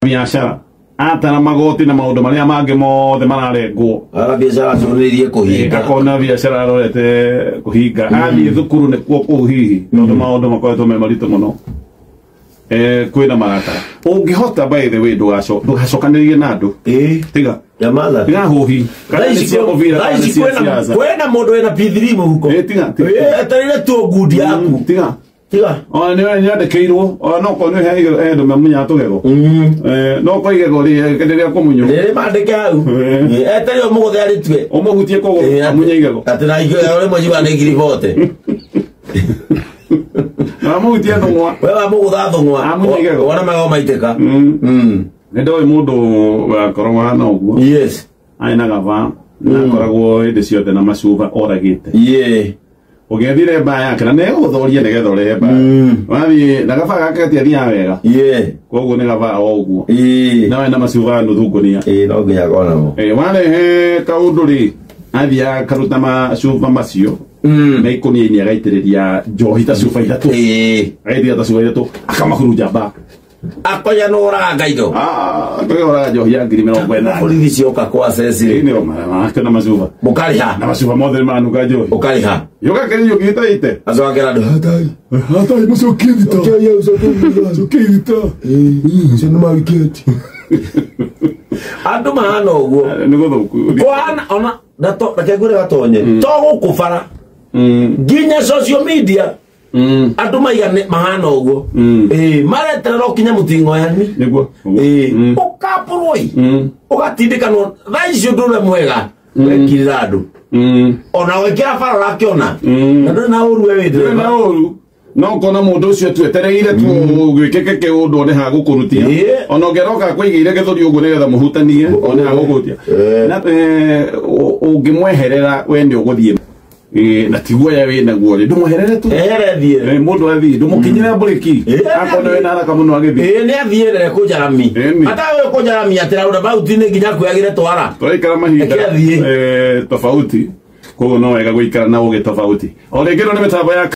Biacara atara magoti na maundu maria mangi mothe mararengwo. Ara biacara acũrĩrie kũhinga. Akona biacara arorete kũhinga, athiĩ thukuru nĩkuo kũu hihi tondu maundu makoretwo me maritũ mũno. Kwĩna marakara ũngĩhota, by the way, ndũgacokanĩrĩrie na andũ. Tiga. Nyamaza. Tiga hũhi kana nĩ cia mũbira Thaa kana nĩ ici cia kwĩna siasa. Kwĩna mũndũ wĩna P3 mũhuko. Tiga, tiga. Etereire tu ngundi yaku. Tiga. Tiga. Ona nĩ nyandĩkĩirwo ona no korwo nĩ he andũ mamunyaga tũgego. No kwa igego rĩrĩa kũmunywo. Rĩrĩ mandĩke hau. Etereire ũmũgũthe arĩtue. Ũmũhutie koguo amunye igego. Atĩ na igego rĩmwe njiugaga nĩ 40,000. Na amũhutie thũng'wa. We wamũgũtha thũng'wa. Amunye igego. Wona magego maitĩka. Nĩ ndoĩ mũndũ wakoragwo hana ũguo. Arĩ na gaba na akoragwo hĩndĩ ciothe na macuba oragĩte. Ũgĩethire mbaa yake na nĩegũgũthoria nĩgetha ũrehe mbaa. Wathiĩ na gaba gake gatiathiaga wega. Koguo nĩ gaba o ũguo. Nawe na macuba nuthu ngũnia. Ĩĩ, no nginya akorwo namo. Warehe kaũndũ rĩ, athiaga akaruta macuba macio na ikũnia-inĩ agaitĩrĩria njohi ta cuba ithatũ. Agaitĩrĩria ta cuba ithatũ akamahurunja mbaa. Akoya nũraga ngaindo. Ah, twĩhoraga njohi ya 80,000. Borithi cioka kwa ceci. Ĩĩ, nĩ make na macuba. Mũkarĩha. Na macuba mothe nĩ manuka njohi. Ũkarĩha. Yũka kĩrĩ ite. Acokera andũ hatai. Hatai mũcokie thita. Cokie thita. Ũcio nĩ mawiketi. Andũ mahana ũguo. Nĩ gũthũku. Kũhana ona reke ngwĩre gatonye. To gũkũ bara. Nginya social media. Andũ maigane mahana ũguo. Mareterera ũkinye mũting'oyani. Nĩguo. Ũkambũrwo ĩ. Ũgatindĩkanwo thaa ici ũndũ ũrĩa mwega wekirĩra andũ. Ona gwĩkĩra bara ũrakĩona. Na ndũrĩ na ũru we wĩ Ndũrĩ na ndereba. ũru. No kona mũndũ ũcio twetereire tu gwĩkĩke kĩũndũ one ha gũkũrutia. Ona ũngĩroka kũigĩire gĩthũri ũguo nĩgetha mũhutanie one ha gũkũrutia. Na ũngĩmweherera we nĩ ũgũthiĩ. Na ti guoya wĩ naguo rĩ, ndũmweherere tu. Ehere thiĩ. Mũndũ athiĩ ndũmũkinyĩre mburĩki. Akorwo wĩna haraka mũno agĩthiĩ. Ĩĩ, nĩ athiĩ kũnjarami. Ĩni. Atawe kũnjarami atĩ roundabout nĩ nginya kwĩagĩre twara. Tũraikara mahinda Reke athiĩ. Tofauti koguo no wega gũikara na ũgĩ tofauti. O rĩngĩ ĩno nĩ mĩtambo ya